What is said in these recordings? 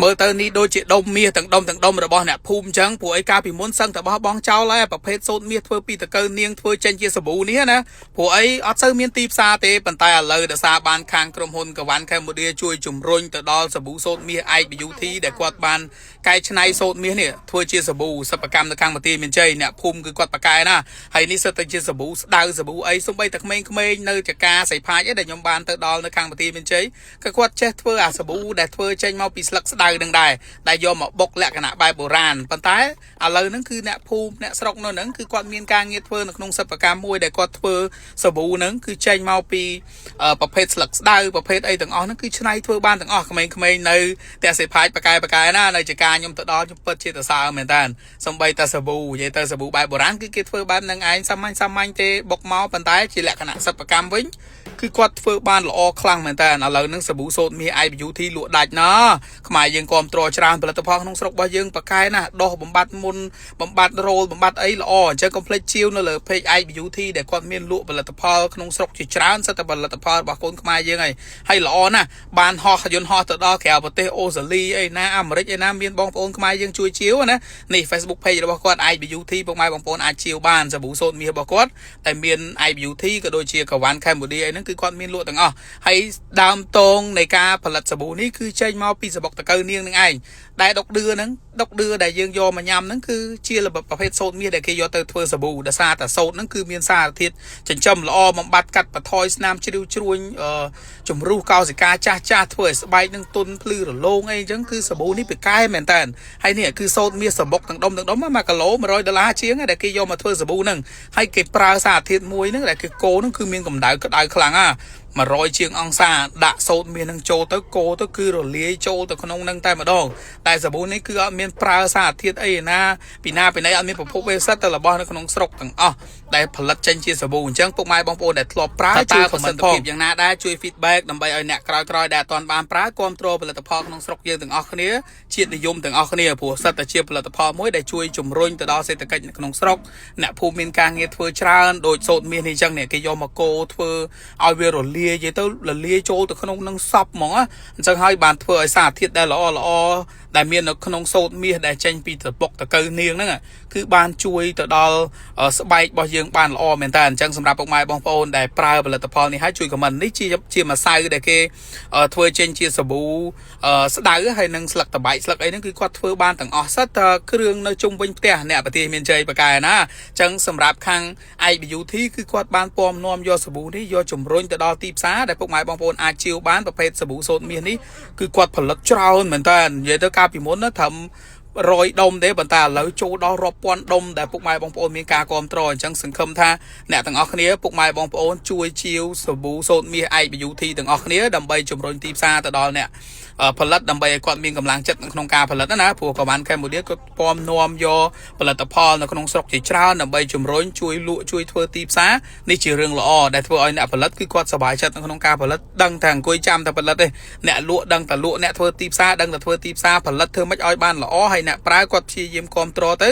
មើលទៅនេះដូចជាដុំមាសទាំងដុំទាំងដុំរបស់អ្នកភូមិអញ្ចឹងព្រោះអីកាលពីមុនសឹងតែបោះបង់ចោលហើយប្រភេទសូត្រមាសធ្វើពីតកូវនាងធ្វើចេញជាសាប៊ូនេះណាព្រោះអីអត់សូវមានទីផ្សារទេប៉ុន្តែឥឡូវដោយសារបានខាងក្រុមហ៊ុនកវ៉ាន់កម្ពុជាជួយជំរុញទៅដល់សាប៊ូសូត្រមាសឯក Beauty ដែលគាត់បានកែច្នៃសូត្រមាសនេះធ្វើជាសាប៊ូសិប្បកម្មនៅខាងបន្ទាយមានជ័យអ្នកភូមិគឺគាត់ប្រកែណាហើយនេះសិតតែជាសាប៊ូស្ដៅសាប៊ូអីសំបីតែក្មេងៗនៅចកាសៃផាចឯដែលខ្ញុំបានទៅដល់នៅខាងបន្ទាយមានជ័យក៏គាត់ចេះធ្វើអាសាប៊ូដែលធ្វើចេញមកពីស្លឹកស្ដៅនឹងដែរដែលយកមកបុកលក្ខណៈបែបបុរាណប៉ុន្តែឥឡូវហ្នឹងគឺអ្នកភូមិអ្នកស្រុកនៅហ្នឹងគឺគាត់មានការងារធ្វើនៅក្នុងសិប្បកម្មមួយដែលគាត់ធ្វើសាប៊ូហ្នឹងគឺចេញមកពីប្រភេទស្លឹកស្ដៅប្រភេទអីទាំងអស់ហ្នឹងគឺច្នៃធ្វើបានទាំងអស់ក្មេងៗនៅផ្ទះសេផាចបកែបកែណានៅចកាខ្ញុំទៅដល់ខ្ញុំពិតជាទៅសើមែនតើសំបីតាសាប៊ូនិយាយទៅសាប៊ូបែបបុរាណគឺគេធ្វើបែបហ្នឹងឯងសាមញ្ញសាមញ្ញទេបុកមកប៉ុន្តែជាលក្ខណៈសិប្បកម្មវិញគឺគាត់ធ្វើបានល្អខ្លាំងមែនតើឥឡូវហ្នឹងសាប៊ូសូត្រមាស iBeauty លក់ដាច់ណាខ្មែរយើងគ្រប់គ្រងច្រើនផលិតផលក្នុងស្រុករបស់យើងប៉កែណាដោះបំបត្តិមុនបំបត្តិរោលបំបត្តិអីល្អអញ្ចឹងកុំភ្លេចជាវនៅលើ page iBeauty ដែលគាត់មានលក់ផលិតផលក្នុងស្រុកជាច្រើនសិតតែផលិតផលរបស់កូនខ្មែរយើងហើយហើយល្អណាស់បានហោះយន្តហោះទៅដល់ក្រៅប្រទេសអូស្ត្រាលីអីណាអាមេរិកអីណាមានបងប្អូនខ្មែរយើងជួយជាវណានេះ Facebook page របស់គាត់ iBeauty ពុកម៉ែបងប្អូនអាចជាវបានសាប៊ូសូត្រមាសរបស់គាត់តែមាន iBeauty ក៏ដូចជាកវ៉ាន់ Cambodia អីហ្នឹងគឺគាត់មានលក់ទាំងអស់ហើយដើមតងនៃការផលិតសាប៊ូនេះគឺចេញមកពីសបុកតកៅនាងនឹងឯងដែលដុកឌឿហ្នឹងដុកឌឿដែលយើងយកមកញ៉ាំហ្នឹងគឺជារបបប្រភេទសូត្រមាសដែលគេយកទៅធ្វើសាប៊ូដោយសារតែសូត្រហ្នឹងគឺមានសារធាតុចិញ្ចឹមល្អបំបត្តិកាត់បន្ថយស្នាមជ្រីវជ្រួញជំរុះកោសិកាចាស់ចាស់ធ្វើឲ្យស្បែកនឹងទន់ភ្លឺរលោងអីអញ្ចឹងគឺសាប៊ូនេះពីកែមែនតើហើយនេះគឺសូត្រមាសសបុកទាំងដុំទាំងដុំ1គីឡូ100ដុល្លារជាងដែលគេយកមកធ្វើសាប៊ូហ្នឹងហើយគេប្រើសារធាតុមួយហ្នឹងដែលគេកូរហ្នឹងគឺមានកម្ដៅក្ដៅខ្លាំងណា100ជាងអង្សាដាក់សូត្រមាសនឹងចូលទៅកូរទៅគឺរលាយចូលទៅក្នុងនឹងតែម្ដងតែសាប៊ូនេះគឺអត់មានប្រើសារធាតុអីណាពីណាពីណីអត់មានប្រភពវេសសិតតែរបស់នៅក្នុងស្រុកទាំងអស់ដែលផលិតចេញជាសាប៊ូអញ្ចឹងពុកម៉ែបងប្អូនដែលធ្លាប់ប្រើជួយ comment ផងយ៉ាងណាដែរជួយ feedback ដើម្បីឲ្យអ្នកក្រោយៗដែលអត់ទាន់បានប្រើគ្រប់គ្រងផលិតផលក្នុងស្រុកយើងទាំងអស់គ្នាជាតិនិយមទាំងអស់គ្នាព្រោះសិតតែជាផលិតផលមួយដែលជួយជំរុញទៅដល់សេដ្ឋកិច្ចនៅក្នុងស្រុកអ្នកភូមិមានការងារធ្វើច្រើនដូចសូត្រមាសនេះអញ្ចឹងនេះគេយកមកកូរធ្វើឲ្យវារលាយនិយាយទៅរលាយចូលទៅក្នុងនឹងសពហ្មងណាអញ្ចឹងហើយបានធ្វើឲ្យសារធាតុដែលល្អល្អដែលមាននៅក្នុងសូត្រមាសដែលចេញពីតបុកតកៅនាងហ្នឹងគឺបានជួយទៅដល់ស្បែករបស់យើងបានល្អមែនតើអញ្ចឹងសម្រាប់ពុកម៉ែបងប្អូនដែលប្រើផលិតផលនេះហើយជួយ comment នេះជាជាម្សៅដែលគេធ្វើចេញជាសាប៊ូស្ដៅហើយនឹងស្លឹកតបែកស្លឹកអីហ្នឹងគឺគាត់ធ្វើបានទាំងអស់សិតតែគ្រឿងនៅជុំវិញផ្ទះអ្នកប្រទេសមានជ័យបកែណាអញ្ចឹងសម្រាប់ខាង iBeauty គឺគាត់បានពំនាំយកសាប៊ូនេះយកជំរុញទៅដល់ទីផ្សារដែលពុកម៉ែបងប្អូនអាចជាវបានប្រភេទសាប៊ូសូត្រមាសនេះគឺគាត់ផលិតច្រើនមែនតើនិយាយទៅកាលពីមុនណាត្រឹមរយដុំទេប៉ុន្តែឥឡូវចូលដល់រាប់ពាន់ដុំដែលពុកម៉ែបងប្អូនមានការគ្រប់គ្រងអញ្ចឹងសង្ឃឹមថាអ្នកទាំងអស់គ្នាពុកម៉ែបងប្អូនជួយជាវសាប៊ូសូត្រមាស iBeauty ទាំងអស់គ្នាដើម្បីជំរុញទីផ្សារទៅដល់អ្នកផលិតដើម្បីឲ្យគាត់មានកម្លាំងចិត្តនៅក្នុងការផលិតណាព្រោះក៏បានកម្ពុជាគាត់ពំនាំយកផលិតផលនៅក្នុងស្រុកជាច្រើនដើម្បីជំរុញជួយលក់ជួយធ្វើទីផ្សារនេះជារឿងល្អដែលធ្វើឲ្យអ្នកផលិតគឺគាត់សប្បាយចិត្តនៅក្នុងការផលិតដឹងតែអង្គុយចាំតែផលិតទេអ្នកលក់ដឹងតែលក់អ្នកធ្វើទីផ្សារដឹងតែធ្វើទីផ្សារផលិតធ្វើម៉េចឲ្យបានល្អហើយអ្នកប្រើគាត់ព្យាយាមគ្រប់គ្រងទៅ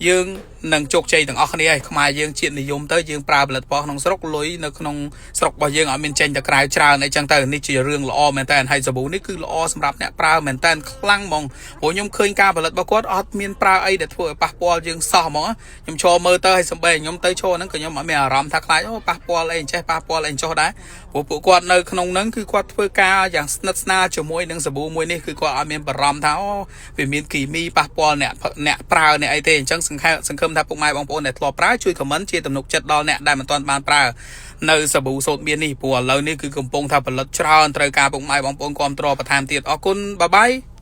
យើងនឹងជោគជ័យទាំងអស់គ្នាហើយខ្មែរយើងជាតិនិយមទៅយើងប្រើផលិតផលក្នុងស្រុកលុយនៅក្នុងស្រុករបស់យើងអត់មានចេញទៅក្រៅច្រើនអីចឹងទៅនេះជារឿងល្អមែនតើហើយសាប៊ូនេះគឺល្អសម្រាប់អ្នកប្រើមែនតើខ្លាំងហ្មងព្រោះខ្ញុំឃើញការផលិតរបស់គាត់អត់មានប្រើអីដែលធ្វើឲ្យប៉ះពាល់យើងសោះហ្មងខ្ញុំឈរមើលទៅហើយសំបីខ្ញុំទៅឈរហ្នឹងក៏ខ្ញុំអត់មានអារម្មណ៍ថាខ្លាចអូប៉ះពាល់អីចេះប៉ះពាល់អីចុះដែរព្រោះពួកគាត់នៅក្នុងហ្នឹងគឺគាត់ធ្វើការយ៉ាងស្និទ្ធស្នាលជាមួយនឹងសាប៊ូមួយនេះគឺគាត់អត់មានបារម្ភថាអូវាមានគីមីប៉ះពាល់អ្នកអ្នកប្រើអ្នកអីទេអញ្ចឹងសង្ឃឹមសង្ឃឹមថាពុកម៉ែបងប្អូនដែលធ្លាប់ប្រើជួយ comment ជាទំនុកចិត្តដល់អ្នកដែលមិនទាន់បានប្រើនៅសាប៊ូសូត្រមាសនេះព្រោះឥឡូវនេះគឺកំពុងថាផលិតច្រើនត្រូវការពុកម៉ែបងប្អូនគ្រប់គ្រងបន្ថែមទៀតអរគុណ bye bye.